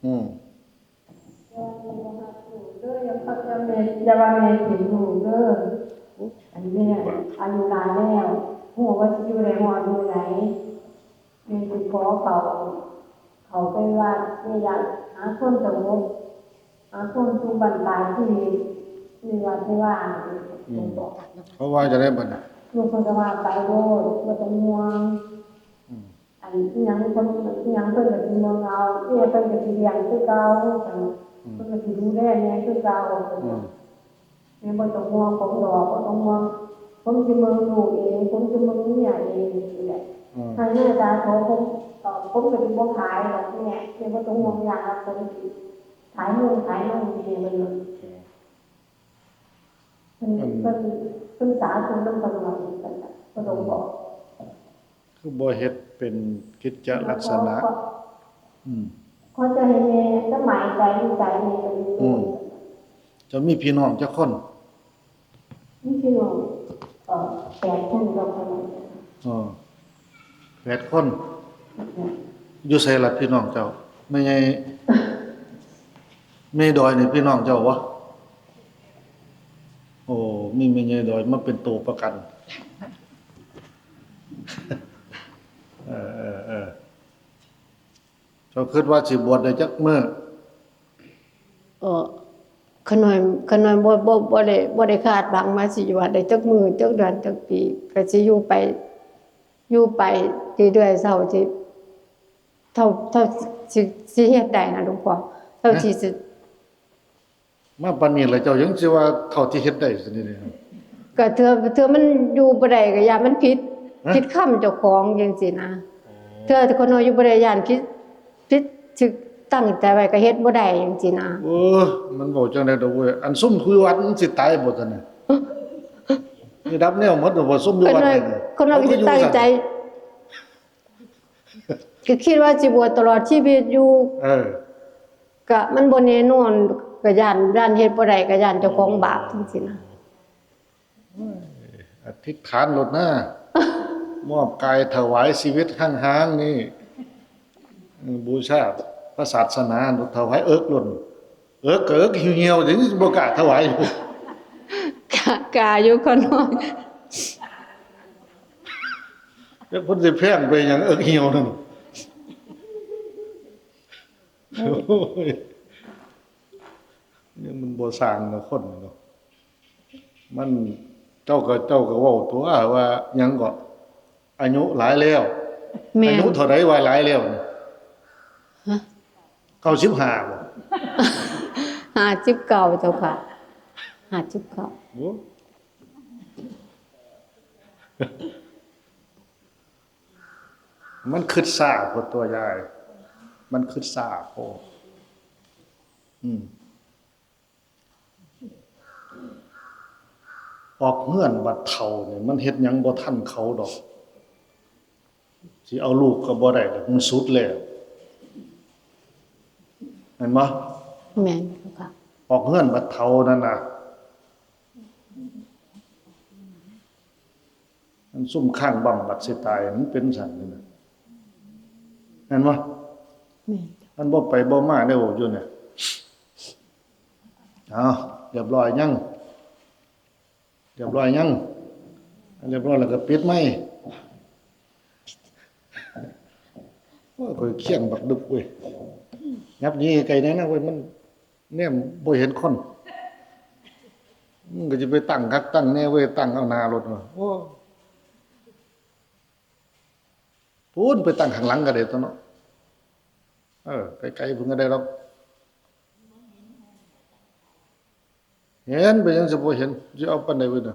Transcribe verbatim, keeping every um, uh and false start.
อืม เด้อ อย่าว่าแม่เห็นลูกเด้อ อันแม่อายุหลายแล้ว ฮู้ว่าสิอยู่ได้ฮอดมื้อใด แม่สิขอเขา เขาไปวัด แม่อยากหาคนสงบ หาคนสู่บ้านปลายชีวิต ในวัดในว่า อืม เขาว่าจะได้บัดน่ะ ลูกเพิ่นก็ว่าไปโลด บ่ต้องห่วง อืม อันอิหยังเพิ่นอิหยังเพิ่นก็สิเมืองเอา เมียเพิ่นก็สิเลี้ยงคือเก่า เพิ่นก็สิดูแลแม่คือเก่า อืม แม่บ่ต้องห่วงผมดอก บ่ต้องห่วง ผมสิเมืองลูกเอง ผมสิเมืองเมียเองนี่แหละ อืม ถ้าแม่ตาโตผมเอ่อผมก็สิบ่ขายดอกแม่ แม่บ่ต้องห่วงอย่างว่าผมสิขายเมืองขายเมืองนี่แม่เพิ่นว่า เพิ่นเพิ่นเพิ่นสาธุนำเพิ่นว่าซั่นน่ะ เพิ่นลงบอก คือบ่เฮ็ดเป็นกิจลักษณะ อืม เขาจะให้แม่สมัยใจดีใจแม่ก็ดี อืม เจ้ามีพี่น้องจักคน มีพี่น้องเอ่อแปดคนเจ้าค่ะ อ๋อ แปดคน อยู่ไสล่ะพี่น้องเจ้า แม่ใหญ่ แม่ดอยนี่พี่น้องเจ้าบ่ โอ้ มีแม่ใหญ่ดอยมาเป็นตัวประกัน เออ เออ เออ เจ้าคิดว่าสิบวชได้จักมื้อ เออ ข้าน้อย ข้าน้อยบ่ บ่ บ่ได้ บ่ได้คาดหวังว่าสิอยู่วัดได้จักมื้อ จักเดือน จักปี ก็สิอยู่ไป อยู่ไปเรื่อยๆ เท่าที่ เท่า เท่าสิ สิเฮ็ดได้นะหลวงพ่อ เท่าที่สิ มาปานนี้แล้วเจ้ายังสิว่าเท่าที่เฮ็ดได้ซั่นนี่ ก็เทื่อ เทื่อมันอยู่บ่ได้ก็ย่านมันผิด ฮะ ผิดคำเจ้าของจังซี่นะ เทื่อข้าน้อยอยู่บ่ได้ย่านผิด ผิด สิตั้งใจไว้ก็เฮ็ดบ่ได้จังซี่นะ เออ มันเว้าจังได๋ดอกเว้ย อันซุ่มคุยวัดมันสิตายบ่ซั่นน่ะ นี่ดับแนวหมดบ่ซุ่มอยู่ ข้า วัด น้อย นี่ ข้าน้อยก็สิตั้งใจ ก็คิดว่าสิบวชตลอดชีวิตอยู่ เออ ก็มันบ่แน่นอน ก็ย่าน ย่านเฮ็ดบ่ได้ ก็ย่านเจ้าของบาปจังซี่นะ อธิษฐานโลดนะ มอบกายถวายชีวิตห่างๆนี่ บูชาพระศาสนา ถวายเอิกโลด เอิกก็เอิกเหี่ยวๆ จังสิบ่กล้าถวายอยู่ กะ กะอยู่ข้าน้อย แล้วเพิ่นสิแพงไปหยังเอิกเหี่ยวนั่น โอ้ย นี่มันบ่สร้างนะคนเนาะ มัน เจ้าก็ เจ้าก็เว้าตัวว่าหยังก็ อายุหลายแล้ว แม่น อายุเท่าใดว่าหลายแล้วนี่ ฮะ เก้าสิบห้าบ่ ห้าสิบเก้าเจ้าค่ะ ห้าสิบเก้า โอ้ มันคิดช้าโพดตัวยาย มันคิดช้าโพด อืม ออกเฮือนบัดเฒ่านี่ มันเฮ็ดหยังบ่ทันเขาดอก สิเอาลูกก็บ่ได้ดอก มันสุดแล้ว แม่นบ่ แม่นเจ้าค่ะ ออกเฮือนบัดเฒ่านั่นน่ะ มันซุ่มค้างบั้มบัดสิตาย มันเป็นซั่นนี่นะ แม่นบ่ แม่น มันบ่ไปบ่มาได้บ่อยู่เนี่ย เอา เรียบร้อยยัง เรียบร้อยยัง เรียบร้อยแล้วก็ปิดไมค์ โอ้ย ข้อยเคียงบักดึกเว้ย ยับหนีไกลแน่นะเว้ย มันแนมบ่เห็นคน มึงก็จะไปตั้งคักตั้งแน่เว้ย ตั้งเอาหน้ารถมา โอ้ พู้นไปตั้งข้างหลังก็ได้ตัวเนาะ เออ ไกลๆ เพิ่นก็ได้หรอก เห็นไปยังสิบ่เห็น สิเอาปานใดเว้ยน่ะ